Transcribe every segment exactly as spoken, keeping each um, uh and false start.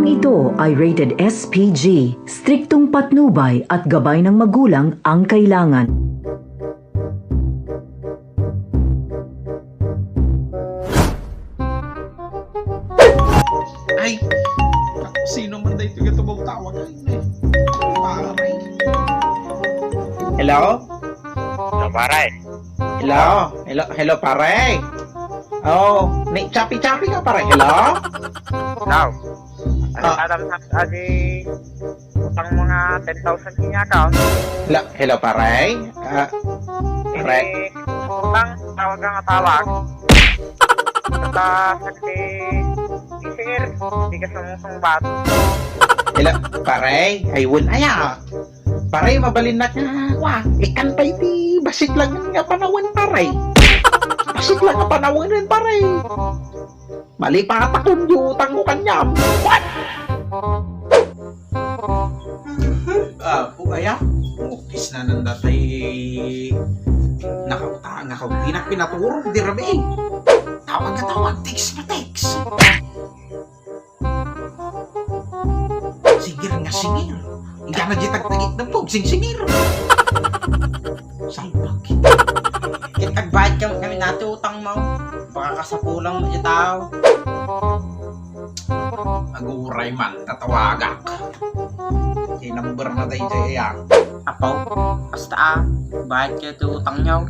Ito ay rated S P G. Striktong patnubay at gabay ng magulang ang kailangan. Ay, sino man daytoy nga tumawtawag? Ay, pare. Hello? Hello, pare. Hello? Hello, hello, pare? Oh, ni chapi-chapi ka, pare. Hello? Ikaw? Ano Ah. Adam sa adi utang mga ten thousand niya ka? Hello, hello, pare? Ah, pare? Ini utang, tawag nga tawag. Basta sagdi, sir, di ka sumusungbat. Hello, pare? Ay, wala aya. Pare, mabalin na nga. Wa, ikan pa iti basit lang nga panawen, pare. Basit lang nga panawen, pare. Malipatakon yung utang ko kanyam. What? Ah, po kaya? Mukis na nang datay nakautang ako. Di na pinaturog, di rabi. Tawag na tawag, text pa text. Sigir nga singir. Ika na di tagtagit na po, singsingir. Salbag. Kitagbayad kami, kami natin utang mo. Baka kasapulang mo yung tao. Aguray man, tatawagak. Kay number na tayo dyan, ah. Apo, basta ah, bayad kayo ito utang nyo.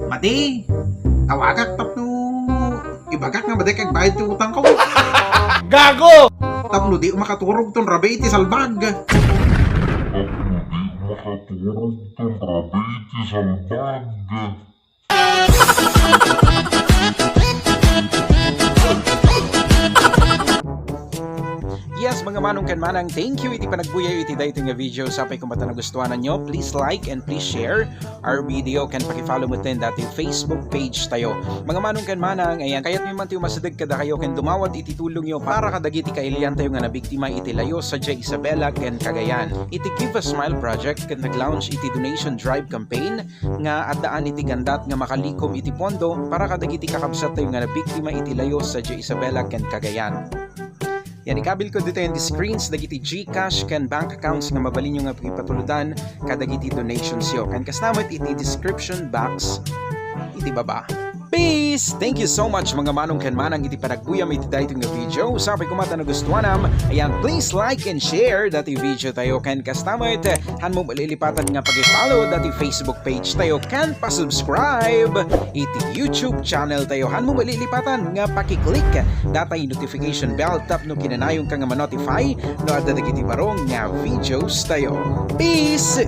Mati, tawagak tapno ibagak nga madi kay bayad ti utang ko. Gago! Tapno di makaturog ton rabi iti salbag. Makaturog ton rabi iti salbag. Yes, mga manong ken manang, thank you iti panagbuyayo iti daytoy nga video. Sapay koma ta nagustuananyo, please like and please share our video ken pakifollow metten dati Facebook page tayo. Mga manong ken manang, ayan, kayatmi man ti umasideg kadakayo ken dumawat iti tulongyo para kadagiti kailiantayo nga nabiktima iti layo sadiay Isabela ken Cagayan. Iti Give a Smile Project ket nag-launch iti donation drive campaign nga addaan iti gandat nga makalikom iti pondo para kadagiti kakabsattayo nga nabiktima iti layo sadiay Isabela ken Cagayan. Yan, ikabilko ditoy on the screens dagiti GCash ken bank accounts nga mabalinyo nga pakipatulodan kadagiti donationsyo. Ken kasta met iti description box iti baba. Peace! Thank you so much, mga manong ken manang, iti panagbuyam iti daytoy nga video. Sapay koma ta nagustuanam, ayan, please like and share dati video tayo. Ken kasta met, hanmo malilipatan nga paki-follow dati Facebook page tayo ken pa-subscribe iti YouTube channel tayo. Hanmo malilipatan nga paki-click dati notification bell tapno kinanayon ka nga ma-notify no adda dagiti baro nga videos tayo. Peace!